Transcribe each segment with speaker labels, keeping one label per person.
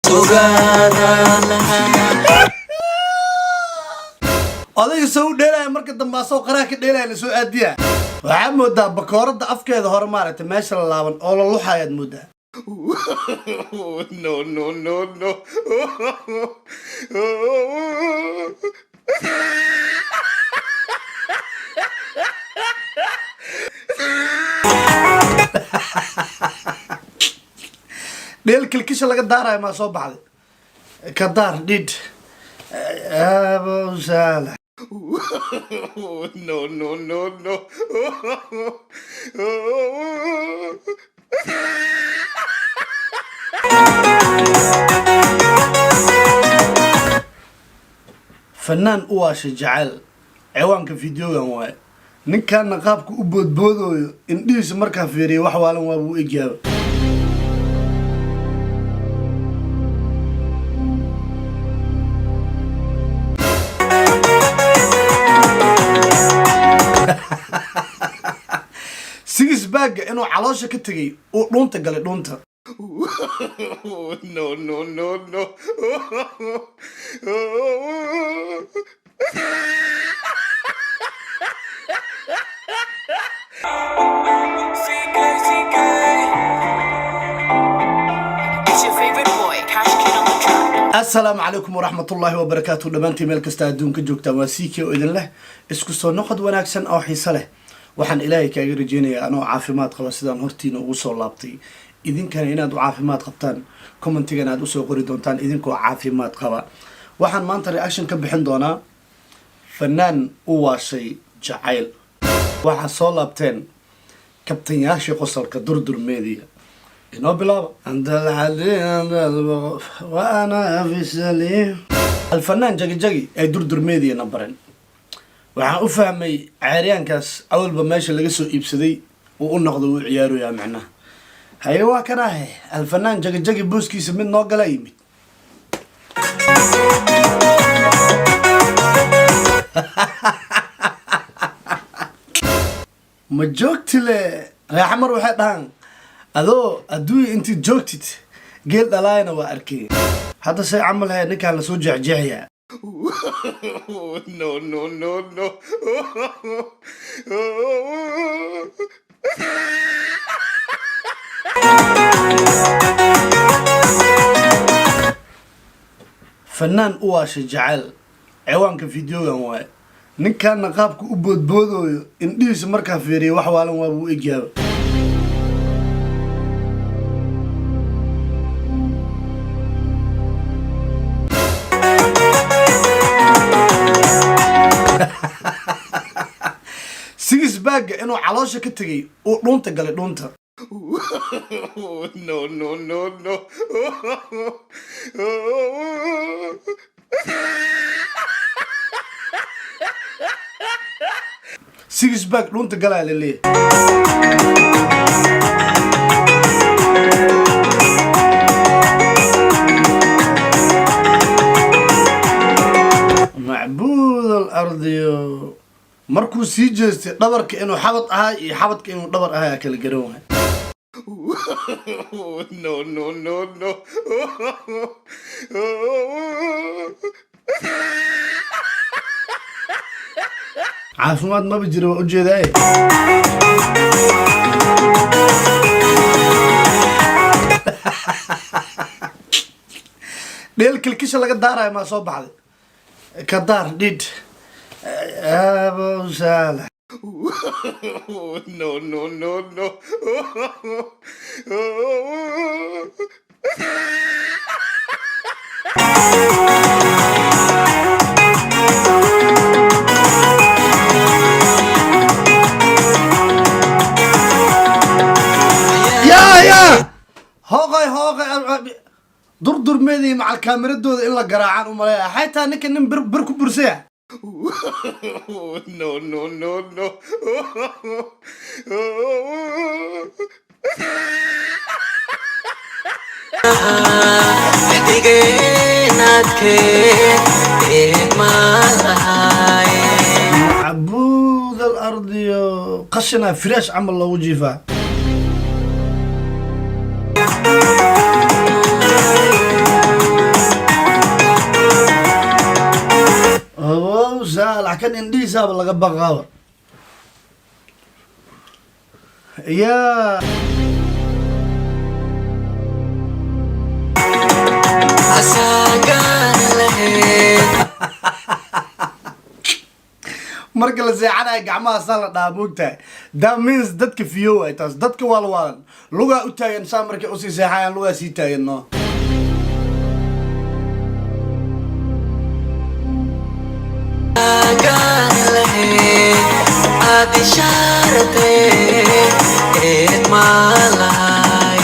Speaker 1: Ogaadaan lahaa.
Speaker 2: Odayga soo u dheelaya, marka dambe asoo qaraha ka dheelaya lasoo aadiya. Waxaa moodaa bakooradda afkeeda hore, maaragtay, meesha la laaban oo la luxayaad moodaa.
Speaker 3: No, no, no, no.
Speaker 2: Dheel kilkisha laga daarayo maa soo baxday? Ka daar dhidh abowsaala.
Speaker 3: No, no, no, no.
Speaker 2: Fanaan u waashay jacayl, ciwaanka videogan waaye. Ninkaana qaabka u boodboodooyo, indhihiisa markaa fiiriya, wax waalan waa buu egyaaba. Six pack-ga inuu caloosha ka tegay, uu dhuunta galay, dhuunta.
Speaker 3: No, no, no, no.
Speaker 1: CK, CK. It's your favorite boy, Cash Kid on the track.
Speaker 2: Asalaamu calaykum waraxmatullaahi wabarakaatu. Dhammaantiin meel kasta adduunka joogtaan, waa CK oo idin leh isku soo noqod wanaagsan oo xiiso leh. Waxaan Ilaahay kaaga rajeynayaa anoo caafimaad qaba sidaan hortiina ugu soo laabtay, idinkana inaad u caafimaad qabtaan, commentigana aad usoo qori doontaan idinkoo caafimaad qaba. Waxaan maanta reaction ka bixin doonaa fanaan u waashay jacayl. Waxaa soo laabteen kabtanyaashii qosolka Durdur Media. Inoo bilaaba. Waana fi saliim alfanaan Jagijagi ee Durdur Media na baren. Waxaan u fahmay ceeryaankaas awalba meesha laga soo iibsaday uu u noqdo, uu ciyaaroyaa macnaha. Haye, waa kan ahe alfanaan Jagijagi, booskiisa mid noo gala yimid. Ma joogti le reexa mar waxay dhahaan adoo adduunya intiid joogtid geel dhalaayana waa arkay. Hadda say camal he ninkaan lasoo jeexjeexayaa.
Speaker 3: No, no, no, no.
Speaker 2: Fanaan u waashay jacayl, ciwaanka videogan waaye. Ninkaana qaabka u boodboodooyo, indhihiisa markaa fiiriya, wax waalan waa buu egyaaba. Six pack-ga inuu caloosha ka tegay, uu dhuunta galay, dhuunta.
Speaker 3: No, no, no, no.
Speaker 2: Six pack dhuunta galaa laleeyahay. Macbuud al ardiyo, markuu sii jeestay dhabarka inuu xabad ahaa iyo xabadka inuu dhabar ahaa aa kala garan waay.
Speaker 3: No, no, no, no.
Speaker 2: Caafimaad maba jiro, waa ujeedaaye. Dheel kilkisha laga daarayo maa soo baxday? Ka daar dhidh abowsaala.
Speaker 3: No, no, no, no.
Speaker 2: Yaa yaa hooqay hooqay, Durdurmeedii macal kaamiradooda in la garaacaan u maleeya. Xaytaa ninka nin bir bir ku bursaya.
Speaker 3: No, no, no, no.
Speaker 2: Macbuud al ardiyo, qashina firaash camal loogu jiifaa. Saalax kan indhihiisaaba laga baqaaba yaa.
Speaker 4: Asagaan lahayd.
Speaker 2: Marka la seexanayo gacmahaasaa la dhahaa, moogtahay? That means dadka fiyo waay taas. Dadka waalwaalan lugaa u taagan saa markay usii seexayaan, lugaa sii taagan, no.
Speaker 4: Asagaan lahayd aad ishaaratay eed maalahay.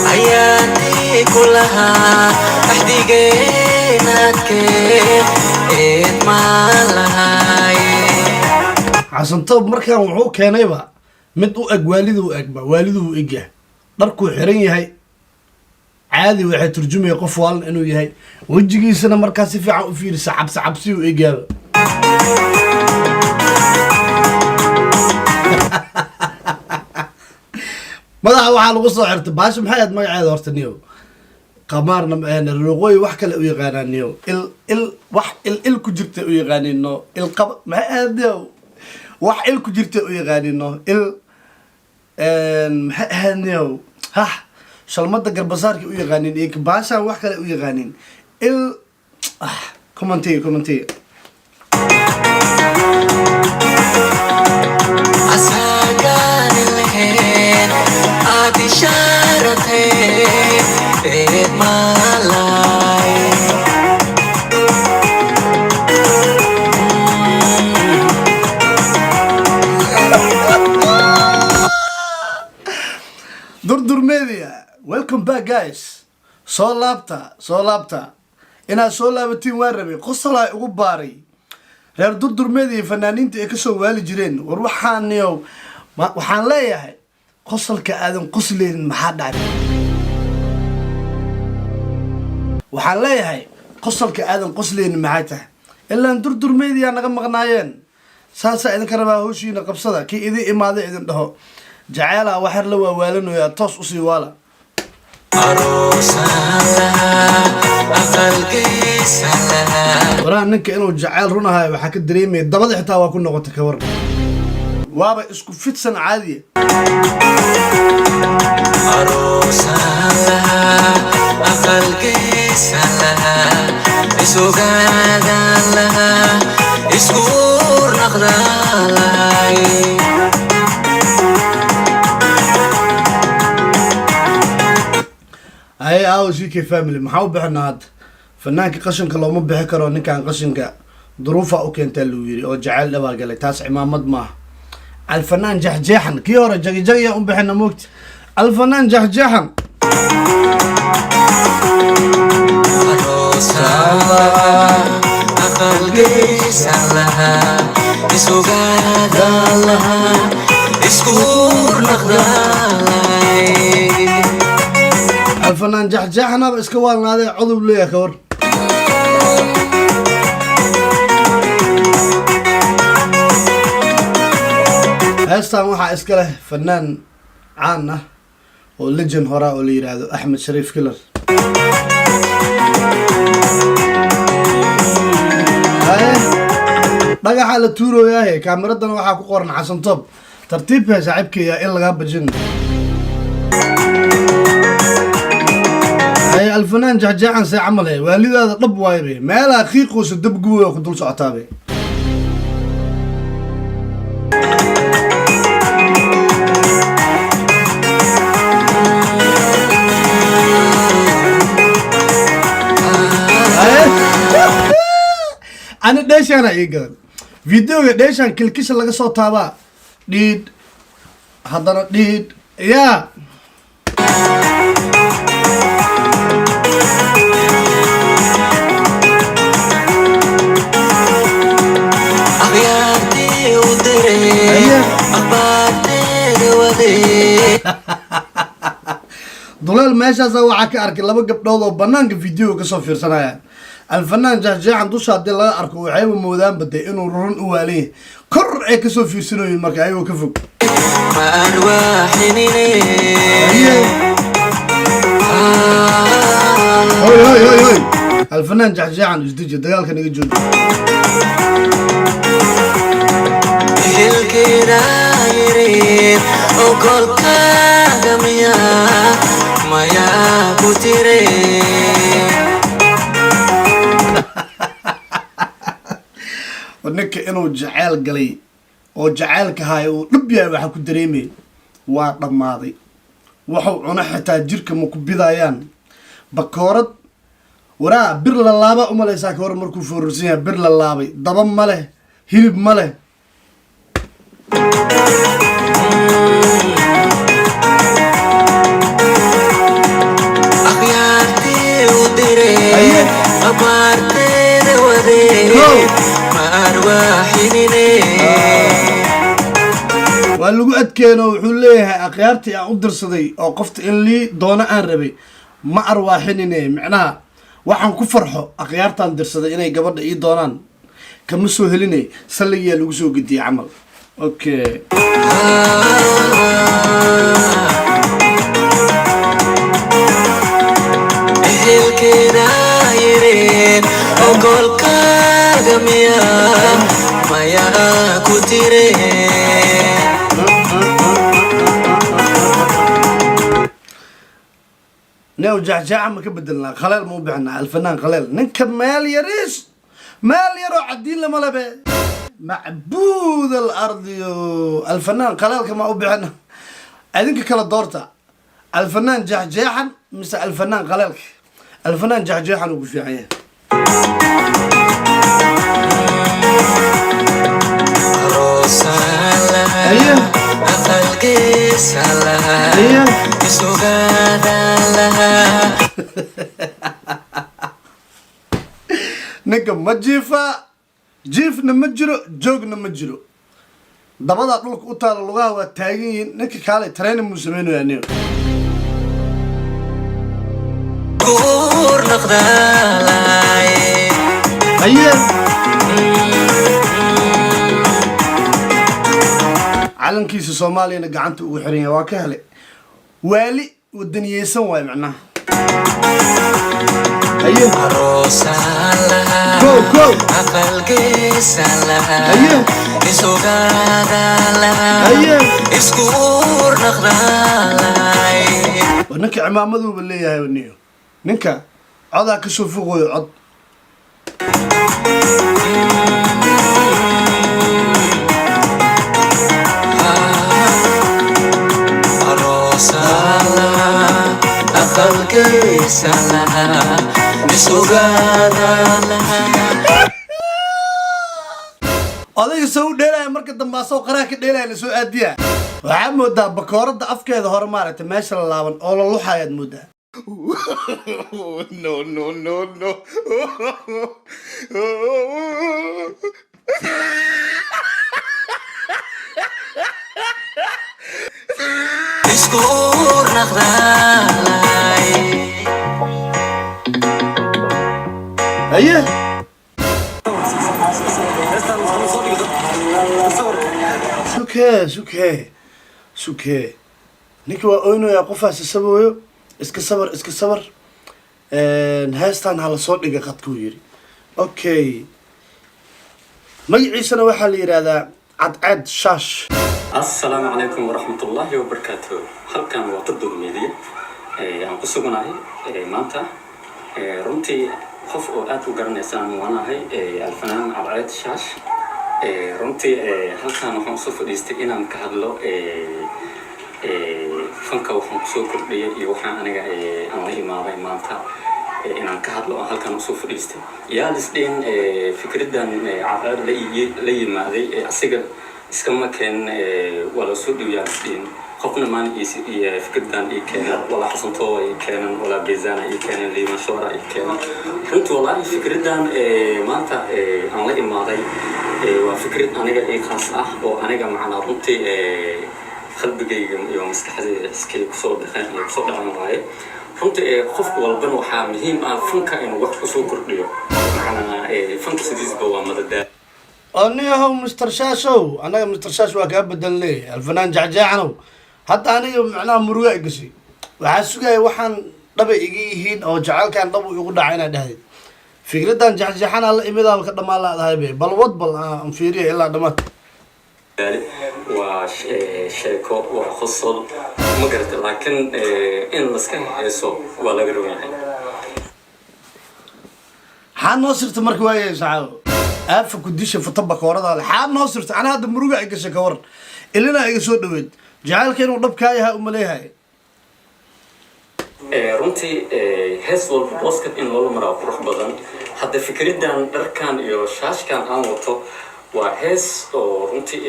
Speaker 4: Ayaantii ku lahaa axdigeenadkee eed maalahay.
Speaker 2: Xasan Toob markaan wuxuu keenayba mid u eg waaliduu egba, waaliduu egyahay, dharkuu xiran yahay caadi waxay turjumaya qof waalan inuu yahay. Wejigiisana markaa si fiican u fiirisa, cabsi cabsi u egyaaba. Madaxa waxaa lagu soo xirtay baasha, maxay ahayd magaceeda horta niyow? Qamaarna ruuqooyi wax kale u yaqaanaa niyow, il il wax il il ku jirta u yaqaanin, no, il qab maxay ahayd niyow? Wax il ku jirta u yaqaanin, no, il maxay ahayd niyow? Hah, shalmada garbasaarka u yaqaanin iyo baashaan wax kale u yaqaanin, il ah. Commentiga, commentiga.
Speaker 4: Asagaan lahayn aad ishaaratay eed maalay.
Speaker 2: Durdur Media, welcome back guys. Soo laabta, soo laabta. Inaad soo laabatiin waan rabay. Qosolaa ugu baaray reer Durdur Media, fanaaniinta ay kasoo waali jireen. War waxaaniyow, waxaan leeyahay qosolka aadan qosleynin maxaa dhacay? Waxaan leeyahay qosolka aadan qosleynin maxay tahay? Ilaan Durdur Media naga maqnaayeen. Saasaa idinka rabaa, hawshiina qabsada. Kii idin imaada idin dhaho jaceelaa waxyar la waawaalanayaa, toos usii waala.
Speaker 4: Aroosaan lahaa, aqalgeysan lahaa.
Speaker 2: Waraha ninka inuu jaceyl run ahayo waxaa ka dareemaya dabada xitaa waa ku noqotay. Ka waran, waaba isku fidsan caadiya.
Speaker 4: Aroosaan lahaa, aqalgeysan lahaa, isugaadaan lahaa, isku uur naqdaan lahay.
Speaker 2: Haye, aawo CK family, maxaa u bixinaa hadda fanaanka? Qashinka looma bixi karo ninkan. Qashinka duruufa u keentaa lagu yiri oo jaceyl dhabaa galay. Taas cimaamad maaha. Alfanaan Jaxjeexan, kii hore jagijagiya u bixina moogta. Alfanaan Jaxjeexan.
Speaker 4: Aroosaan lahaa, aqalgeysan lahaa, isugaadaan lahaa, isku uur naqdaan lahay.
Speaker 2: Alfanaan Jaxjeexanaba iska waalnaadee codub leeyahay, ka war. Heestan waxaa iska leh fanaan caan ah oo legend horaa oo la yidhaahdo Axmed Shariif Killer. Haye, dhagaxaa la tuurooyaahe, kaamiradana waxaa ku qoran Xasan Toob. Tartiibka saaxiibkaya in lagaa bajin. Haye, alfanaan Jaxjeexan, see camal he waalidaada dhab waaybe, meelaha qiiqoosa dab guboya ku dul socotaabe. Haye, ani dheeshaana ii gadan videoga, dheeshaan kilkisha laga soo taabaa, dhiidh haddana dhiidh yaa.
Speaker 4: Akhyaartii u diray.
Speaker 2: Haye.
Speaker 4: Akhbaarteeda waday.
Speaker 2: Duleel meeshaasa waxaa ka arkay laba gabdhood oo banaanka videoga kasoo fiirsanayaan. Alfanaan Jaxjeexan dusha haddii laga arko waxayba moodaan baday inuu run u waalan yahay. Kor ay kasoo fiirsanayiin marka ayagoo ka fog.
Speaker 4: Ma arwaaxinine.
Speaker 2: Haye. Hoy hoy hoy hoy, Alfanaan Jaxjeexan, isdeji, dagaalka naga jooji.
Speaker 4: Ehelkeeda yirid ogolkaaga miyaa mayaa ku tire?
Speaker 2: Ninka inuu jaceyl galay oo jaceylka hayo uu dhib yahay waxaa ku dareemay waa dhammaaday. Wuxuu cuno xitaa jirka ma ku bidayaan. Bakoorad waraa bir la laaba umalaysaa ka hor markuu foorarsan yahay, bir la laabay, daba ma leh, hilib ma leh.
Speaker 4: Akhyaartii u dire
Speaker 2: Aye.
Speaker 4: Abaarteeda wadee
Speaker 2: Go.
Speaker 4: ma arwaaxinine.
Speaker 2: Waa lagu adkeeno. Wuxuu leeyahay akhyaartii aan u dirsaday oo qofta in lii doono aan rabay ma arwaaxinine. Micnaha waxaan ku farxo akhyaartaan dirsaday inay gabadha ii doonaan kama soo heline, salligiyaa lagu soo gediyey camal. Okay.
Speaker 4: Ehelkeeda yireen ogolkaaga miyaa mayaa ku tire?
Speaker 2: New jacjaaca ma ka bedelnaa? Khaleel ma u bixinaa? Alfanaan Khaleel. Ninka meel yariis, meel yaroo cadiin lama lebe, macbuud alardiyo. Alfanaan Khaleelka ma u bixina? Idinka kala doorta, Alfanaan Jaxjeexan mise Alfanaan Khaleelka? Alfanaan Jaxjeexan uu ku fiican yahay.
Speaker 4: Aroosaan lahaa
Speaker 2: Aye.
Speaker 4: aqalgeesaan lahaa
Speaker 2: Aye.
Speaker 4: isugaadaan lahaa.
Speaker 2: Ninka ma jiifaa, jiifna ma jiro, joogna ma jiro. Dabadaa dhulka u taala, lugaha waa taagan yihiin. Ninka kaalay training muu sameynayaa niyo.
Speaker 4: Guur noqdaalay.
Speaker 2: Haye, calankiisa Soomaaliyana gacanta ugu xiran yahay, waa ka helay. Waali wadaniyeysan waay macnaha. Haye.
Speaker 4: Aroosaan lahaa
Speaker 2: Go go.
Speaker 4: aqalgeesaan lahaa
Speaker 2: Aye.
Speaker 4: isugaadaan lahaa
Speaker 2: Aye.
Speaker 4: isku uur noqdaalay.
Speaker 2: Waa ninka cimaamaduuba leeyahay niyo. Ninka codaa kasoo foqooyo cod.
Speaker 4: Aroosaan lahaa aqalgeesaan lahaa isugaadaan lahaa.
Speaker 2: Odayga soo u dheelaya marka dambe asoo qaraha ka dheelaya lasoo aadiya. Waxaa moodaa bakooradda afkeeda hore, maaragtay, meesha la laaban oo la luxayaad moodaa.
Speaker 3: No, no, no, no.
Speaker 4: Isku uur noqdaalay.
Speaker 2: Haye. Sukee, sukee, sukee. Ninka waa oynayaa, qofaasi sabooyo. Iska sabar, iska sabar. Heestan ha lasoo dhiga qadkuu yidhi. Okay, magaciisana waxaa la yidhaahdaa Cadceed Shaash.
Speaker 5: Asalaamu calaykum waraxmatullaahi wabarakaatu. Halkan waa Qadud Media aan ku suganahay maanta. Runtii qof oo aad u garanaysaan waanahay, Alfanaan Cadceed Shaash. Runtii halkan waxaan usoo fadhiistay inaan ka hadlo fanka waxaan kusoo kordhiyay iyo waxaan aniga aan la imaaday maanta inaan ka hadlo aan halkan usoo fadhiistay. Yaa lisdhin fikraddan Cadceed la yimaaday asiga iskama keen, waa la soo dhiw. Yaa lisdhin qofna maan iyo fikraddan ii keenan, walaa Xasantooba ii keenan, walaa Beezana ii keenan, Liiman Shoora ii keenan. Runtii wallaahi fikraddan maanta aan la imaaday waa fikrad aniga ii khaas ah oo aniga macnaa runtii qalbigayga iyo maskaxdayda iskay kusoo dhaqeen iyo kusoo dhaceen waaye. Runtii qof walbana waxaa muhiim ah fanka inuu wax kusoo kordhiyo. Macnaa fanka sidiisba waa madadaalo.
Speaker 2: Oo niyahow, Mr Shaashow, annaga Mr Shaash waa kaa bedelan leeyahay. Alfanaan Jacjeexanow, hadda aniga macnaha muruga ay gashay. Waxaa sugaya waxaan Dhabay iga yihiin oo jacaylkan dhab uu igu dhacay inaad dhahdid. Fikradan jexjeexana la imidaaba ka dhammaan laadahay be. Bal wad, bal aan fiiriya ilaa dhammaad.
Speaker 5: Waa sheeko, waa qosol, ma garata? Laakiin in laska heeso waa laga roon yahay.
Speaker 2: Xaa noo sirta marka? Waayay saxaabo, aafa ku disha futa bakoorada le. Xaa noo sirta? Ana hadda muruga ay gashay, ka waran? Ilinaa iga soo dhaweyd. Jacaylka inuu dhab kaa yahay umaleeyahay.
Speaker 5: Runtii hees walba booskad in loola maraa qurux badan. Hadda fikraddan dharkan iyo shaashkan aan wato waa hees oo runtii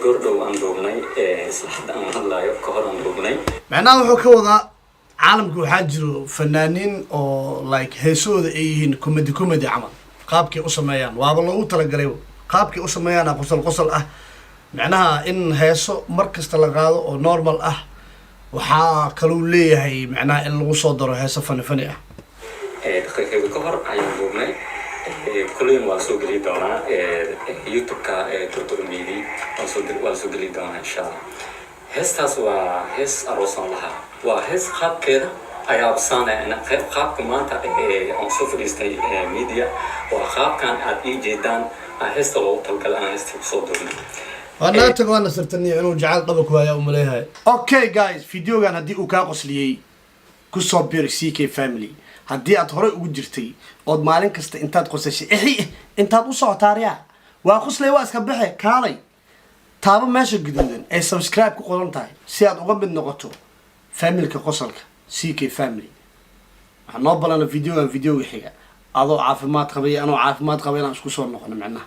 Speaker 5: goordhow aan duubnay, isla hadda aan hadlayo ka hor aan duubnay.
Speaker 2: Macnaha wuxuu ka wadaa, caalamka waxaa jiro fanaaniin oo like heesahooda ay yihiin comedy, comedy camal. Qaabkay u sameeyaan waaba loogu talagalay, qaabkay u sameeyaana qosol qosol ah. Macnaha in heeso mar kasta la qaado oo normal ah, waxaa kaluu leeyahay macnaha in lagu soo daro heeso funny funny ah.
Speaker 5: Daqiiqado ka hor ayaan duubnay. Kulliyan waa soo geli doonaa YouTube-ka Durdur Media, waa soo geli doonaa insha Allah. Heestaas waa hees aroosan lahaa, waa hees qaabkeeda ayaa saanaya. Qayb qaabka maanta aan soo fadhiistay media waa qaabkan aad ii jeedaan aa heesta loogu talagalay aan heesta kusoo duubnay.
Speaker 2: Waa naga tago, waana sirtaniya inuu jacayl dhaba ku hayaa umaleeyahay. Okay guys, videogan haddii uu kaa qosliyey, kusoo bir CK Family. Haddii aad horey ugu jirtay ood maalin kasta intaad qosashay ixi intaad u socotaariya waa qoslay, waa iska baxe, kaalay taabo meesha gaduudan ee subscribe ku qoran tahay si aad uga mid noqoto familka qosolka CK Family. Waxaa noo balana videogan videoga xiga, adoo caafimaad qabay, anoo caafimaad qaba, inaan isku soo noqono macnaha.